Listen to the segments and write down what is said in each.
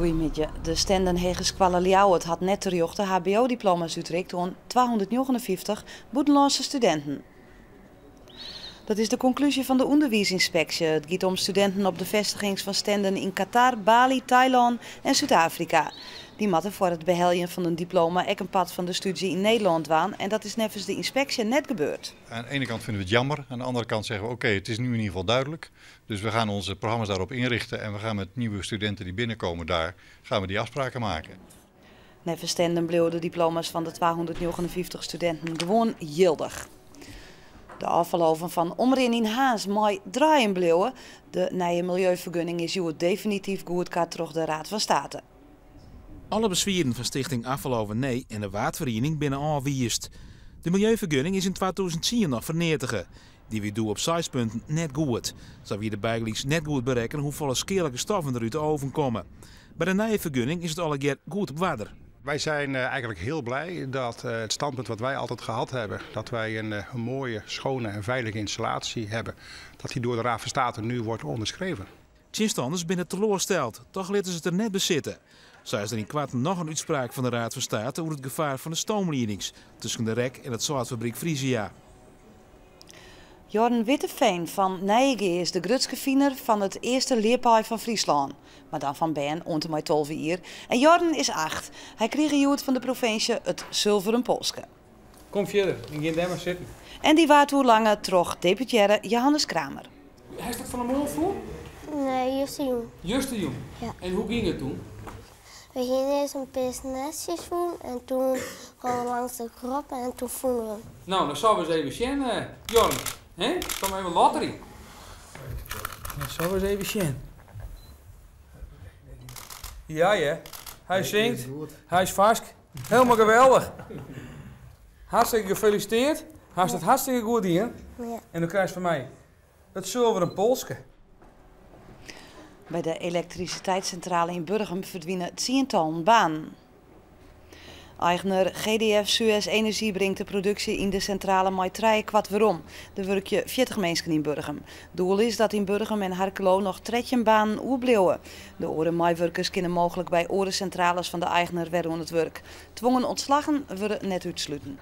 Goeiemiddei. De Stenden Hegeskoalle Ljouwert hat net terjochte HBO-diploma's útrikt oan 259 bûtenlânske studinten. Dat is de konklúzje fan de ûnderwiisynspeksje. It giet om studinten op de festigings fan Stenden yn Katar, Bali, Tailân en Súd-Afrika. Dy moatte foar it beheljen fan in diploma ek in part fan de stúdzje yn Nederlân dwaan en dat is neffens de ynspeksje net gebeurd. Aan de ene kant vinden we het jammer, aan de andere kant zeggen we: oké, het is nu in ieder geval duidelijk. Dus we gaan onze programma's daarop inrichten en we gaan met nieuwe studenten die binnenkomen daar, gaan we die afspraken maken. Neffens Stenden bliuwe de diploma's fan de 259 studinten gewoan jildich. De ôffaloven fan Omrin yn Harns mei draaien bliuwe. De nije miljeufergunning is hjoed definityf goedkard troch de Raad van State. Alle beswieren fan Stichting Afvaloven Nee en de Waadferiening binne ôfwiisd. De miljeufergunning is yn 2010 noch ferneatige. Dy wie doe op seis punten net goed. Sa wie der bygelyks net goed berekkene hoefolle skealike stoffen der út de oven komme. By de nije fergunning is it allegear goed op oarder. Wij zijn eigenlijk heel blij dat het standpunt wat wij altijd gehad hebben, dat wij een mooie, schone en veilige installatie hebben, dat die door de Raad van State nu wordt onderschreven. Tsjinstanners binne teloarsteld, toch litte se it der net by sitte. Sa is der ynkoarten noch in útspraak fan de Raad van State oer it gefaar fan de stoomliedings tusken de rek en it sâltfabryk Frisia. Jorn Witteveen fan Nijegea is de grutste finer fan it earste ljipaai fan Fryslân. Mar dan fan bern oant en mei 12 jier. En Jorn is 8. Hy krige hjoed fan de provinsje it sulveren polske. Kom fierder en gean dêr mar sitten. En dy waard oerlange troch deputearre Johannes Kramer. Hast it fan 'e moarn fûn? Nee, justerjûn. Justerjûn? Ja. En hoe gyng it doe? We hiene earst in pear nestjes fûn en toen gongen we langs de krop en toen fûnen we 'm. No, dan sille we ris even sjen, Jorn. Hè? Kom even lotterje. Dan sille we ris even sjen. Ja, ja. Hy singt, hy is farsk. Helemaal geweldich. Hartstikke gefeliciteerd. Hast it hartstikke goed dien. Ja. En dan krijst fan my it sulveren polske. By de elektrisiteitssintrale yn Burgum ferdwine tsientallen banen. Eigner GDF Suez Energie bringt de produksje yn de sintrale mei trijekwart werom. Der wurkje 40 minsken yn Burgum. Doel is dat yn Burgum en Harkelo noch 13 banen oerbliuwe. De oare meiwurkers kinne mooglik by oare sintrales fan de eigner wer oan it wurk. Twongen ûntslaggen wurde net útsluten.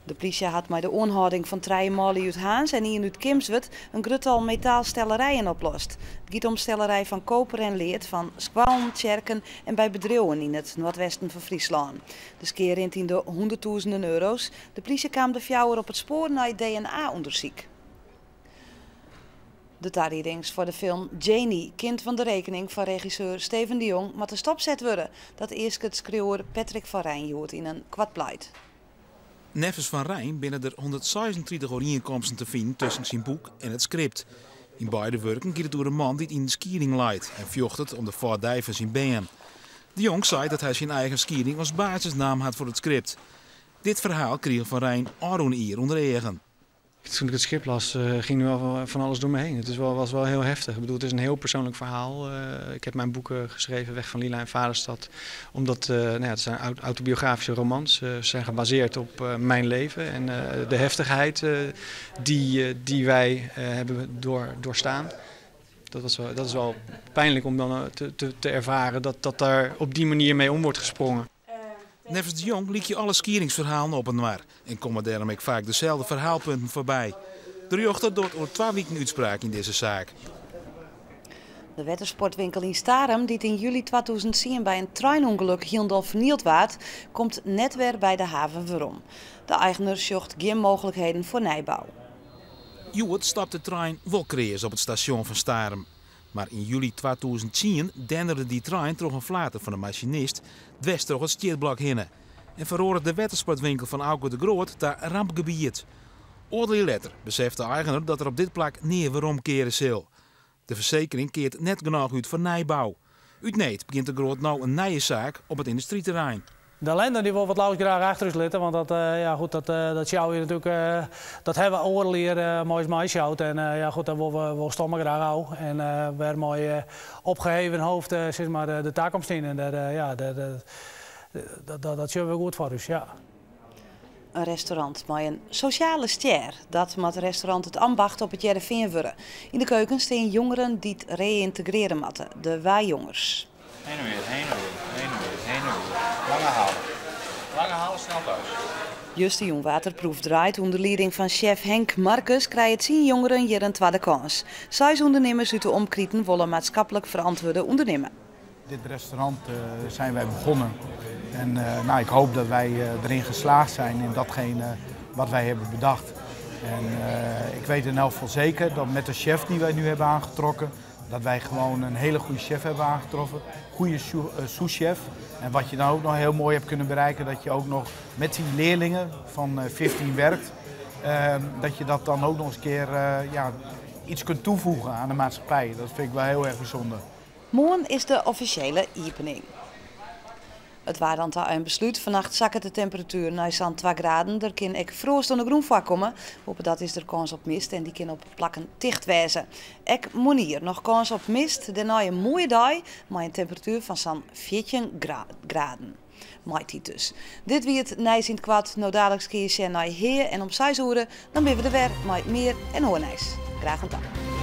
De plysje hat mei de oanhâlding fan trije manlju út Harns en ien út Kimswert in grut tal metaalstellerijen oplost. It giet om stellerij fan koper en lead fan skoallen, tsjerken en by bedriuwen yn it noardwesten fan Fryslân. De skea rint yn de hûnderttûzenen euro's. De plysje kaam de fjouwer op it spoar nei DNA-ûndersyk. De tariedings foar de film Janie, Kind van de Rekening fan regisseur Steven de Jong moatte stopset wurde. Dat easket skriuwer Patrick van Rijn hjoed yn in koart pleit. Neffens Van Rijn binne der 136 oerienkomsten te finen tusken syn boek en it skript. Yn beide wurken giet it oer in man dy't yn in skieding leit en fjochtet om de fâdij fan syn bern. De Jong seit dat hy syn eigen skieding as basis naam hat foar it skript. Dit ferhaal krige Van Rijn ôfrûne jier ûnder eagen. Toen ik het script las, ging er wel van alles door me heen. Het was wel heel heftig. Ik bedoel, het is een heel persoonlijk verhaal. Ik heb mijn boeken geschreven, Weg van Lila en Vaderstad, omdat, nou ja, het zijn autobiografische romans. Ze zijn gebaseerd op mijn leven en de heftigheid die wij hebben doorstaan. Dat is wel pijnlijk om dan te ervaren dat daar op die manier mee om wordt gesprongen. Neffens de Jong lykje alle skiedingsferhalen op inoar en komme dêrom ek faak deselde ferhaalpunten foarby. De rjochter docht oer 2 wiken útspraak yn dizze saak. De wettersportwinkel yn Starum, dy't yn july 2010 by in treinûngelok hielendal fernield waard, komt net wer by de haven werom. De eigener sjocht gjin mooglikheden foar nijbou. Hjoed stapt de trein wol kreas op it stasjon fan Starum. Mar yn july 2010 denderde dy trein troch in flater fan de masinist dwers troch it stjitblok hinne en feroare de wettersportwinkel fan Auke de Groot ta rampgebiet. Oardel jier letter beseft de eigener dat er op dit plak nea weromkeare sil. De fersekering keart net genôch út foar nijbou. Ut need begjint de Groot no in nije saak op it yndustryterrein. De ellende dy wol wat leafst graach achter ús litte, want dat, ja, goed, dat, dat sjouwe je natuerlik, dat hawwe we oardel jier mei ús meisjoud en ja, goed, dat wolle we wol stomme graach ôf. En wer mei opgeheven hoofd sis mar, de takomst yn. En dêr, ja, dêr, dat, dat, dat sjogge we goed foar ús, ja. In restaurant mei in sosjale stjer. Dat moat restaurant Het Ambacht op It Hearrenfean wurde. Yn de keuken stean jongeren dy't reyntegrearje moatte, de Wajongers. Heen en weer, heen en weer, heen en weer, heen en weer. Lange halen. Lange halen, snel thuis. Justerjûn waard der proefdraaid. Under lieding fan sjef Henk Marcus krije 10 jongeren hjir in twadde kâns. Seis ûndernimmers út de omkriten wolle maatskiplik ferantwurde ûndernimme. Dit restaurant zijn wij begonnen. En nou, ik hoop dat wij erin geslaagd zijn in datgene wat wij hebben bedacht. En ik weet in elk geval zeker dat met de chef die wij nu hebben aangetrokken, dat wij gewoon een hele goede chef hebben aangetroffen. Goede sous-chef. En wat je dan ook nog heel mooi hebt kunnen bereiken, dat je ook nog met die leerlingen van 15 werkt. Dat je dat dan ook nog eens een keer ja, iets kunt toevoegen aan de maatschappij. Dat vind ik wel heel erg bijzonder. Moarn is de offisjele iepening. It waar dan ta ein beslút. Fannacht sakket de temperatuer nei sa'n 2 graden. Der kin ek froast oan de grûn foarkomme. Boppedat is der kâns op mist en dy kin op plakken ticht wêze. Ek moarnier noch kâns op mist. Dêrnei in moaie dei mei in temperatuer fan sa'n 14 graden. Maitiid dus. Dit wie it nijs yn it koart. No daliks kinne je sjen nei Hea en om 6 oere dan binne we der wer mei mear en oar nijs. Graach oant dan.